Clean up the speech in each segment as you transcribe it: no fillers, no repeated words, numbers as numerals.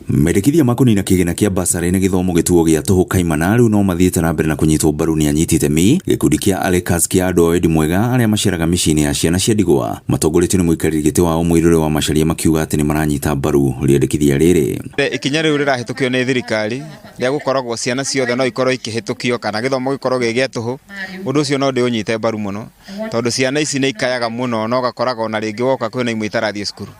Mendekithia ma kũnina kĩgĩna kĩa basarĩ na gĩthomo gĩtuo gĩa tũhũ kaimana rĩu no mathiĩte na mbere na kũnyitwo mbaru nĩ anyiti itemi gĩkundi kĩa Alekas kĩa andũ a wendi mwega arĩa maceraga mĩciĩ-inĩ ya ciana cia ndigwa matongoretio nĩ mũikarĩri gĩtĩ wao Mũirũrĩ wa Macharia makiuga atĩ nĩ maranyita mbaru rĩendekithia rĩrĩ. Ikinya rĩu rĩrahĩtũkio nĩ thirikari rĩa gũkoragwo ciana ciothe no ikorwo ikĩhĩtũkio kana gĩthomo gĩkorwo gĩ gĩa tũhũ, ũndũ ũcio no ndĩũnyite mbaru mũno tondũ ciana ici nĩ ikayaga mũno na ũgakoraga ona rĩngĩ woka kwĩna imwe itarathiĩ cukuru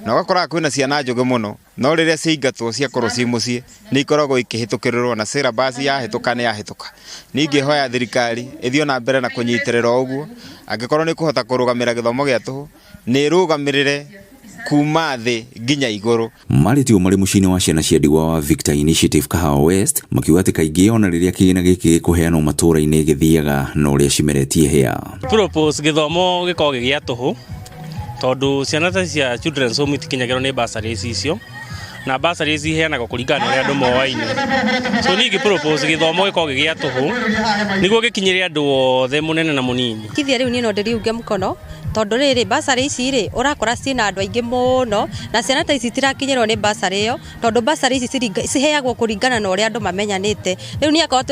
na ũgakoraga kwĩna ciana njũgĩ mũno no rĩrĩa ciaingatwo ciakorwo ciĩ mũciĩ nĩ ikoragwo ikĩhĩtũkĩrĩrwo na syllabus yahĩtũka nĩ yahĩtũka. Niĩ ingĩhoya thirikari ĩthiĩ na mbere na kũnyitĩrĩra o ũguo, angĩkorwo nĩ ĩkũhota kũrũgamĩrĩra gĩthomo gĩa tũhũ, nĩ ĩrũgamĩrĩre kuma thĩ nginya igũrũ. Marĩtio marĩ mũciĩ-inĩ wa ciana cia ndigwa wa Victor Initiative Kahawa West makiuga atĩ kaingĩ ona rĩrĩa kĩgĩna gĩkĩ gĩkũheanwo matũũra-inĩ gĩthiaga na ũrĩa cimeretie hĩa. Propose gĩthomo gĩkorwo gĩ gĩa tũhũ tondũ ciana ta cia children's home itikinyagĩrwo nĩ bursaries icio na bursaries iheanagwo kũringana na ũrĩa andũ moaine. So niĩ ingĩ propose gĩthomo gĩkorwo gĩ gĩa tũhũ nĩguo gĩkinyĩre andũ othe mũnene na mũnini. Kithia rĩu niĩ no ndĩriunge mũkono tondũ rĩrĩ basarĩ ici rĩ ũrakora ciĩna andũ aingĩ mũno na ciana ta ici itirakinyĩrwo nĩ basarĩ ĩyo tondũ basarĩ ici ciheagwo kũringana na ũrĩa andũ mamenyanĩte. Rĩu niĩ akorwo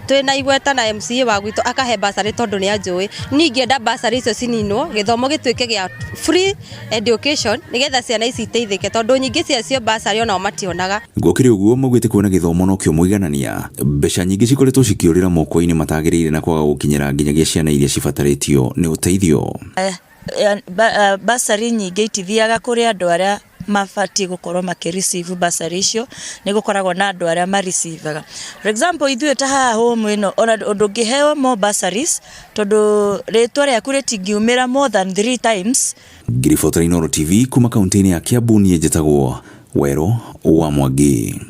twĩna igweta na MCA wa gwitũ akahe basarĩ tondũ nĩ anjũĩ. Niĩ ingĩenda basarĩ icio cininwo gĩthomo gĩtuĩke gĩa free education nĩgetha ciana ici iteithĩke tondũ nyingĩ ciacio basarĩ onao mationaga. Gũkĩrĩ ũguo maugĩte kuona gĩthomo nokĩo mũiganania mbeca nyingĩ cikoretwo cikĩũrĩra moko-inĩ matagĩrĩire na kwaga gũkinyĩra nginyagia ciana iria cibatarĩtio nĩ ũteithio. Basarĩ nyingĩ itithiaga kũrĩ andũ arĩa mabatiĩ gũkorwo makĩ receive basarĩ icio, nĩ gũkoragwo na andũ arĩa ma receive aga. For example, ithuĩ ta haha home ĩno ona ndũngĩheo more bursaries tondũ rĩtwa rĩaku rĩtingiumĩra more than three times. Ngĩribotera Inooro TV kuma kaunti-inĩ ya Kiambu niĩ njĩtagwo Werũ wa Mwangi.